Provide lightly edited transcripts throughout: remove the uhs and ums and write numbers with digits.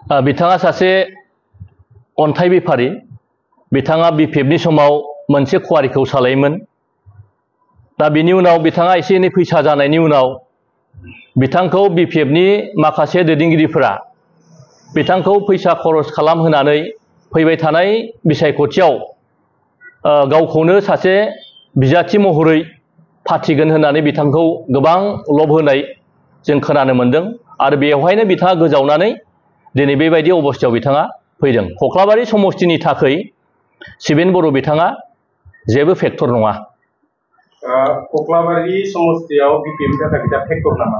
बिथाङा सासे अन्थाइ बेफारी बिथाङा BPF नि समाव मोनसे क्वारिखौ सालायोमोन दा बिनि उनाव बिथाङा एसे एनै फैसा जानायनि उनाव बिथांखौ BPF नि माखासे दैदेनगिरिफोरा बिथांखौ फैसा खरस खालामहोनानै फैबाय थानाय बिसायख'थियाव गावखौनो सासे बिजाथि महरै फाथिगोन होननानै बिथांखौ गोबां लब होनाय जों खोनानो मोनदों आरो बेवहायनो बिथाङा गोजावनानै दिनै बेबायदि अबस्थायाव बिथाङा फैदों। कख्लाबारि समस्तिनि थाखाय शिबेन बर' बिथाङा जेबो फेक्टर नङा। कख्लाबारि समस्तियाव BPF नि थाखाय बिथाङा फेक्टर नामा?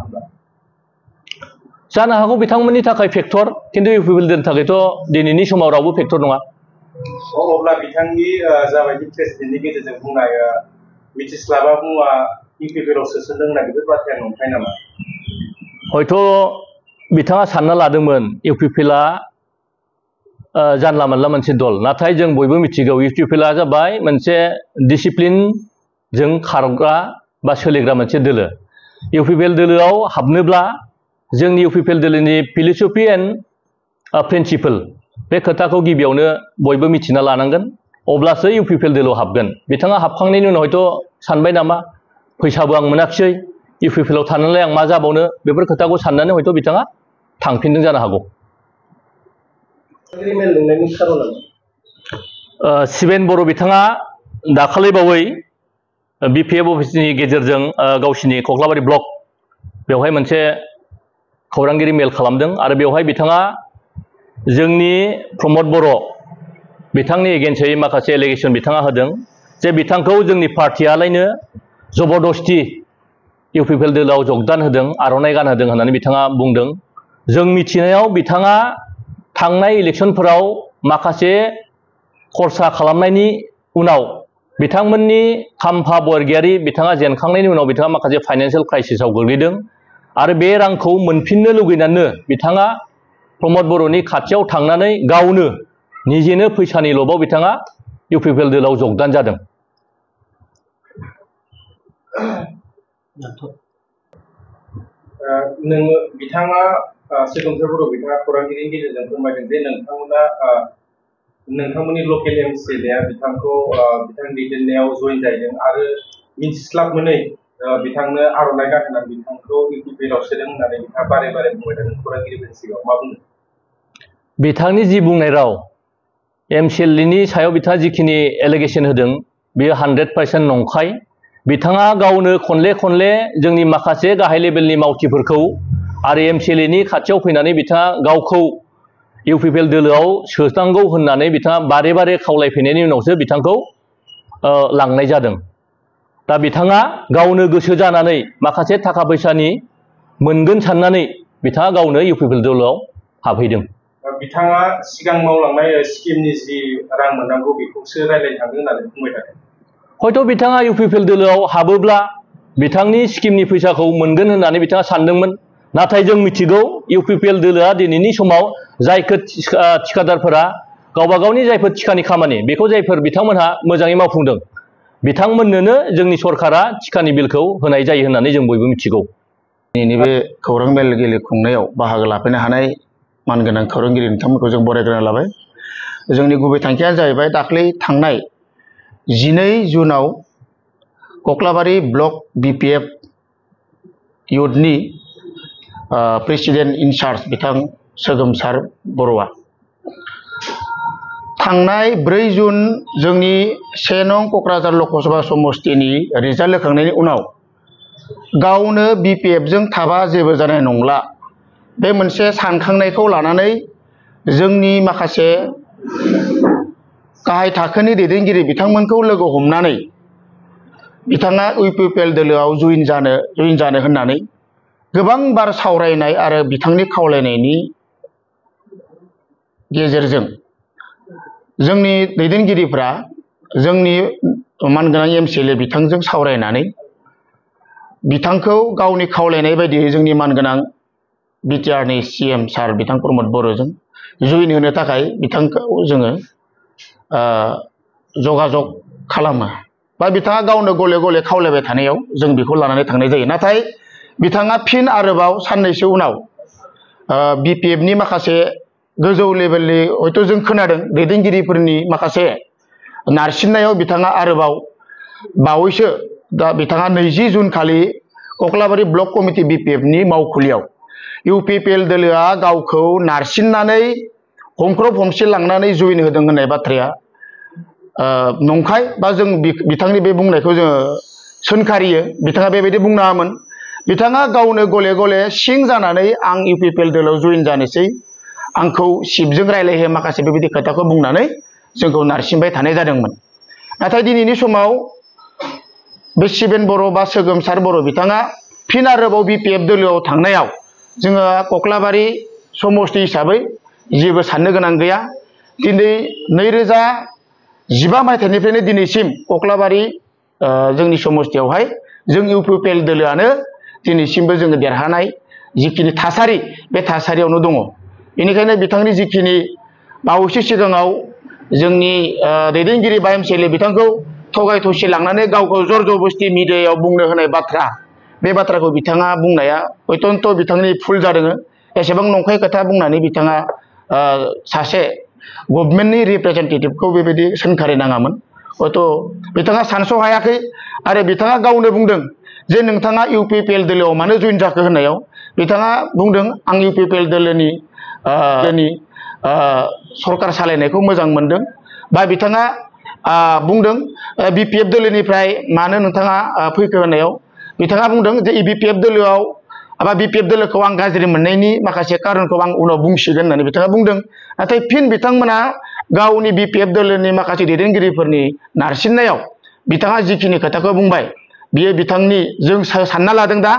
जानो हागौ बिथांमोननि थाखाय फेक्टर किन्तु UPPLनि थाखायथ' दिनैनि समाव रावबो फेक्टर नङा। अब्ला बिथांनि जाबायदि प्रेसिडेन्टनि गेजेरजों बुंनाय मिथिस्लाबा मुवा UPPL आव सोसनदों होननाय बेफोर बाथ्राया नंखाय नामा? हयथ' बिथाङा सानना लादोंमोन UPPL जानला मोनला मोनसे दल, नाथाय जों बयबो मिथिगौ UPPL जाबाय मोनसे डिसिप्लिनजों खारग्रा बा सोलिग्रा मोनसे दोलो। UPPL दोलोआव हाबनोब्ला जोंनि UPPL दोलोनि फिलसफि एन्ड प्रिन्सिपल बे खोथाखौ गिबियावनो बयबो मिथिना लानांगोन, अब्लासो UPPL दोलोआव हाबगोन। बिथाङा हाबखांनायनि उनाव हयथ' सानबाय नामा फैसाबो आं मोनाखिसै UPPL आव थानानैलाय आं मा जाबावनो, बेफोर खोथाखौ साननानै हयथ' बिथाङा थांफिनदों जानो हागौ। शिबेन बर' बिथाङा दाखालिबावै BPF अफिसनि गेजेरजों गावसिनि कख्लाबारि ब्लक बेवहाय मोनसे खौरांगिरि मेल खालामदों आरो बेवहाय बिथाङा जोंनि प्रमद बर' बिथांनि एगेन्स्टयै माखासे एलिगेसन बिथाङा होदों जे बिथांखौ जोंनि पार्टियालायनो जबरदस्ति UPPL दोलोआव जगदान होदों, आर'नाइ गानहोदों होननानै बिथाङा बुंदों। जों मिथिनायाव बिथाङा थांनाय इलेक्सनफोराव माखासे खरसा खालामनायनि उनाव बिथांमोननि खाम्फा बरगयारि बिथाङा जेनखांनायनि उनाव बिथाङा माखासे फाइनान्सियेल क्राइसिसआव गोग्लैदों आरो बे रांखौ मोनफिननो लुगैनानै बिथाङा प्रमद बर'नि खाथियाव थांनानै गावनो निजेनो फैसानि लबाव बिथाङा UPPL दोलोआव जगदान जादों। बिथाङा सोगोमसार बर' बिथाङा खौरांगिरिनि गेजेरजों फोरमायदों जे नोंथांमोननि लकेल MCLA बिथांखौ बिथांनि दैदेननायाव जइन जाहैदों आरो मिथिस्लाब मोनै बिथांनो आर'नाइ गानहोनानै बिथांखौ UPPL आव सोदों होननानै बिथाङा बारे बारे बुंबाय थादों खौरांगिरिफोरनि सिगाङाव, मा बुंदों? बिथांनि जि बुंनाय राव MCLA नि सायाव बिथाङा जिखिनि एलिगेसन होदों बेयो 100% नंखाय। बिथाङा गावनो खनले खनले जोंनि माखासे गाहाय लेभेलनि मावथिफोरखौ आरो MCLA नि खाथियाव फैनानै बिथाङा गावखौ UPPL दोलोआव सोनांगौ होननानै बिथाङा बारे बारे खावलायफैनायनि उनावसो बिथांखौ लांनाय जादों। दा बिथाङा गावनो गोसो जानानै माखासे थाखा फैसानि मोनगोन साननानै बिथाङा गावनो UPPL दोलोआव हाबहैदों। बिथाङा सिगां मावलांनाय स्किमनि जि रां मोननांगौ बेखौसो रायज्लायनो थांदों होननानै बुंबाय थादों। हयथ' बिथाङा UPPL दोलोआव हाबोब्ला बिथांनि स्किमनि फैसाखौ मोनगोन होननानै बिथाङा सानदोंमोन, नाथाय जों मिथिगौ UPPL दोलोआ दिनैनि समाव जायफोर थिखादारफोरा गावबा गावनि जायफोर थिखानि खामानि बेखौ जायफोर बिथांमोनहा मोजाङै मावफुंदों बिथांमोननोनो जोंनि सरकारा थिखानि बिलखौ होनाय जायो होननानै जों बयबो मिथिगौ। दिनैनि बे खौरां मेल खुंनायाव बाहागो लाफैनो हानाय मानगोनां खौरांगिरि नोंथांमोनखौ जों बरायग्रोना लाबाय। जोंनि गुबै थांखियानो जाहैबाय दाख्लै थांनाय 12 जुनाव कख्लाबारि ब्लक BPF इउथनि प्रेसिडेन्ट इनचार्ज बिथां सोगोमसार बर'आ थांनाय 4 जुन जोंनि 1 नं क'क्राझार लकसभा समस्तिनि रिजाल्ट होखांनायनि उनाव गावनो BPFजों थाबा जेबो जानाय नंला बे मोनसे सानखांनायखौ लानानै जोंनि माखासे गाहाय थाखोनि दैदेनगिरि बिथांमोनखौ लोगो हमनानै बिथाङा UPPL दोलोआव जइन जानो होननानै गोबां बार सावरायनाय आरो बिथांनि खावलायनायनि गेजेरजों जोंनि दैदेनगिरिफ्रा जोंनि मानगोनां MCLA बिथांजों सावरायनानै बिथांखौ गावनि खावलायनाय बायदियै जोंनि मानगोनां BTRनि CM सार बिथां प्रमद बर'जों जइन होनो थाखाय बिथांखौ जोङो जगाजग खालामो बा बिथाङा गावनो गले गले खावलायबाय थानायाव जों बेखौ लानानै थांनाय जायो। नाथाय बिथाङा फिन आरोबाव साननैसो उनाव BPFनि माखासे गोजौ लेभेलनि हयथ' जों खोनादों दैदेनगिरिफोरनि माखासे नारसिननायाव बिथाङा आरोबाव बावैसो दा बिथाङा 20 जुन खालि कक्लाबारि ब्लक कमिटि BPF-नि मावखुलियाव UPPL दोलोआ गावखौ नारसिननानै हमख्रब हमसि लांनानै जइन होदों होननाय बाथ्राया नंखाय बा जों बिथांनि बे बुंनायखौ जोङो सोंखारियो। बिथाङा बेबायदि बुंनाङामोन। बिथाङा गावनो गले गले सिं जानानै आं UPPL दोलोआव जइन जानोसै, आंखौ सिपजों रायलायहो माखासे बेबायदि खोथाखौ बुंनानै जोंखौ नारसिनबाय थानाय जादोंमोन। नाथाय दिनैनि समाव बे शिबेन बर' बा सोगोमसार बर' बिथाङा फिन आरोबाव BPF दोलोआव थांनायाव जोङो कक्लाबारि समस्ति हिसाबै जेबो साननो गोनां गैया। दिनै 2015 मायथाइनिफ्रायनो दिनैसिम कक्लाबारि जोंनि समस्तियावहाय जों UPPL दोलोआनो दिनैसिमबो जोङो देरहानाय जिखिनि थासारि बे थासारियावनो दङ। बेनिखायनो बिथांनि जिखिनि बावैसो सिगाङाव जोंनि दैदेनगिरि बा MCLA बिथांखौ थगाय थसि लांनानै गावखौ जर जबस्ति मिडियायाव बुंनो होनाय बाथ्रा, बे बाथ्राखौ बिथाङा बुंनाया हयथ' बिथांनि भुल जादों। एसेबां नंखाय खोथा बुंनानै बिथाङा सासे गभर्नमेन्टनि रिप्रेजेन्टेटिभखौ बेबायदि सोंखारिनाङामोन। हयथ' बिथाङा सानस' हायाखै आरो बिथाङा गावनो बुंदों जे नोंथाङा UPPL दोलोआव मानो जइन जाखो होननायाव बिथाङा बुंदों आं UPPL दोलोनि सरकार सालायनायखौ मोजां मोनदों, बा बिथाङा बुंदों BPF दोलोनिफ्राय मानो नोंथाङा फैखो होननायाव बिथाङा बुंदों जे BPF दोलोआव बा BPF दोलोखौ आं गाज्रि मोननायनि माखासे कारनखौ आं उनाव बुंसिगोन होननानै बिथाङा बुंदों। नाथाय फिन बिथांमोना गावनि BPF दोलोनि माखासे दैदेनगिरिफोरनि नारसिननायाव बिथाङा जिखिनि खोथाखौ बुंबाय बियो बिथांनि जों सानना लादों दा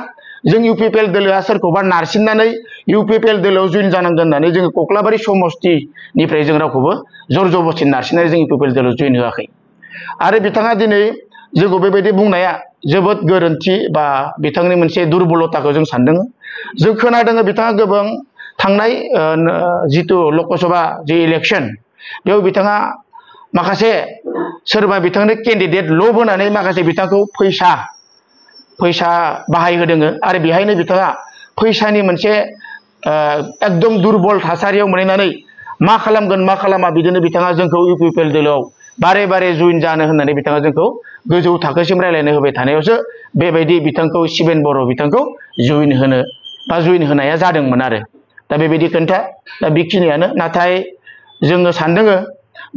जों UPPL दोलोआ सोरखौबा नारसिननानै UPPL दोलोआव जइन जानांगोन होननानै जोङो कक्लाबारि समस्तिनिफ्राय जों रावखौबो जर जबस्ति नारसिननानै जों UPPL दोलोआव जइन होआखै। आरो बिथाङा दिनै जोंखौ बेबायदि बुंनाया जोबोद गोरोन्थि बा बिथांनि मोनसे दुरबलताखौ जों सानदों। जों खोनादों बिथाङा गोबां थांनाय जिथु लकसभा जि इलेक्सन बेयाव बिथाङा माखासे सोरबा बिथांनो केन्डिडेट लब होनानै माखासे बिथांखौ फैसा बाहायहोदों आरो बेहायनो बिथाङा फैसानि मोनसे एकदम दुरबल थासारियाव मोनहैनानै मा खालामगोन मा खालामा बिदिनो बिथाङा जोंखौ UPPL दोलोआव बारे बारे जइन जानो होननानै बिथाङा जोंखौ गोजौ थाखोसिम रायलायनो होबाय थानायावसो बेबायदि बिथांखौ शिबेन बर' बिथांखौ जइन होनाया जादोंमोन आरो दा बेबायदि खोन्था दा बेखिनियानो। नाथाय जोङो सानदों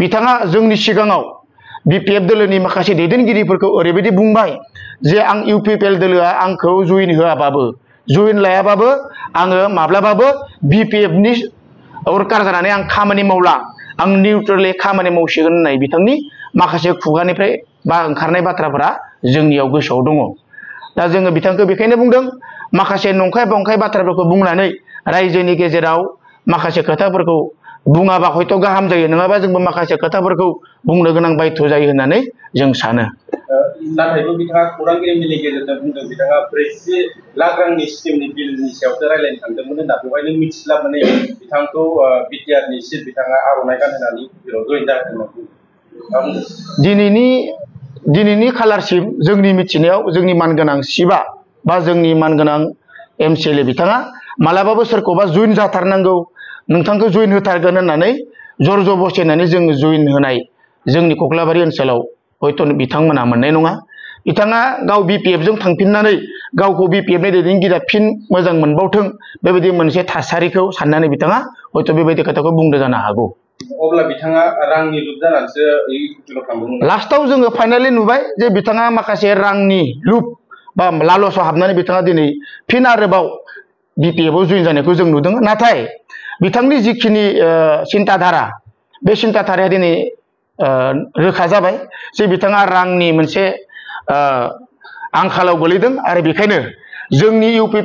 बिथाङा जोंनि सिगाङाव BPF दोलोनि माखासे दैदेनगिरिफोरखौ ओरैबायदि बुंबाय जे आं UPPL दोलोआ आंखौ जइन होआबाबो जइन लायाबाबो आङो माब्लाबाबो BPF-नि वर्कार जानानै आं खामानि मावला, आं निउट्रेलै खामानि मावसिगोन होननाय बिथांनि माखासे खुगानिफ्राय बा ओंखारनाय बाथ्राफोरा जोंनियाव गोसोआव दङ। दा जोङो बिथांखौ बेखायनो बुंदों माखासे नंखाय बंखाय बाथ्राफोरखौ बुंनानै रायजोनि गेजेराव माखासे खोथाफोरखौ बुङाबा हयथ' गाहाम जायो, नङाबा जोंबो माखासे खोथाफोरखौ बुंनो गोनां बायध' जायो होननानै जों सानो। नाथायबो बिथाङा खौरांगिरि मेलनि गेजेरजों बुंदों बिथाङा 40 लाख रांनि स्किमनि बिलनि सायावसो रायलायनो थांदोंमोन होनना बेवहायनो मिथिस्लाबनानै बिथांखौ BTR-नि सिट बिथाङा आर'नाइ गानहोनानै जइन जाहोदों होनना दिनैनि खालारसिम जोंनि मिथिनायाव जोंनि मानगोनां सिबा बा जोंनि मानगोनां MCLA बिथाङा मालाबाबो सोरखौबा जइन जाथारनांगौ नोंथांखौ जइन होथारगोन होननानै जर जबस्ति होननानै जों जइन होनाय जोंनि कक्लाबारि ओनसोलाव हयथ' बिथांमोना मोननाय नङा। बिथाङा गाव BPF-जों थांफिननानै गावखौ BPF-नि दैदेनगिरिया फिन मोजां मोनबावथों बेबायदि मोनसे थासारिखौ साननानै बिथाङा हयथ' बेबायदि खोथाखौ बुंदो जानो हागौ। अब्ला बिथाङा रांनि लुप जानानैसो UPPL-आव थांदोंमोन। लास्टाव जोङो फाइनालि नुबाय जे बिथाङा माखासे रांनि लुप बा लालसाव हाबनानै बिथाङा दिनै फिन आरोबाव BPF-आव जइन जानायखौ जों नुदों। नाथाय बिथांनि जिखिनि सिन्ताधारा बे सिन्ताधाराया दिनै रोखा जाबाय जे बिथाङा रांनि मोनसे आंखालाव गोलैदों आरो बेखायनो जोंनि UPPL